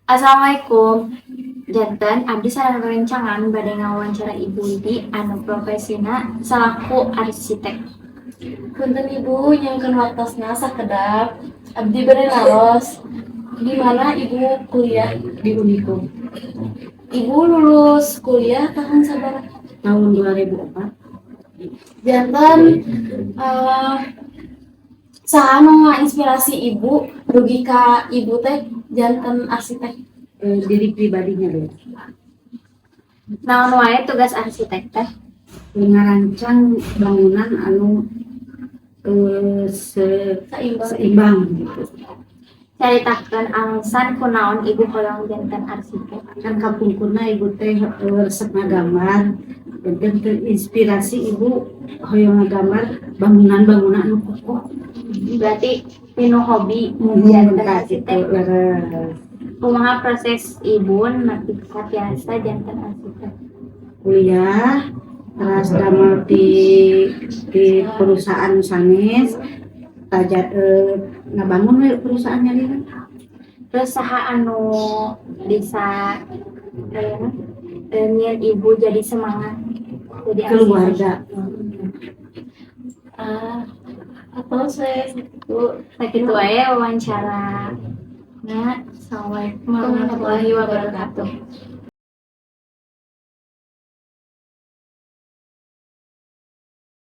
Assalamualaikum. Janten abdi sareng rerencangan bade ngawawancara Ibu Widi anu profesina salaku arsitek. Punten, Ibu, nyangkeun waktosna sakedap. Abdi bade naros. Di mana Ibu kuliah? Di Unikom. Ibu lulus kuliah tahun sabaraha? Tahun 2004. Janten saha nu ngainspirasi Ibu dugi ka Ibu teh janten arsitek? Diri pribadinya deh. Naon wae tugas arsitek teh? Ngarancang bangunan anu Seimbang. Seimbang gitu. Caritakeun alasan kunaon Ibu hoyong janten arsitek. Kan kapungkurna Ibu teh resep ngagambar, dan terinspirasi Ibu hoyong ngagambar bangunan-bangunan anu kokoh. Berarti tinu hobi janten gitu arsitek. Leres. Kumaha proses Ibu nepi ka tiasa janten arsitek? Kuliah, terus damel di perusahaan sanes taja, ngabangun we perusahaannya dia. Terus saha anu bisa nyieun Ibu jadi semangat jadi arsitek? Keluarga. Ah, atau saya Bu. Sakitu wae wawancara. Nah, assalamualaikum warahmatullahi wabarakatuh.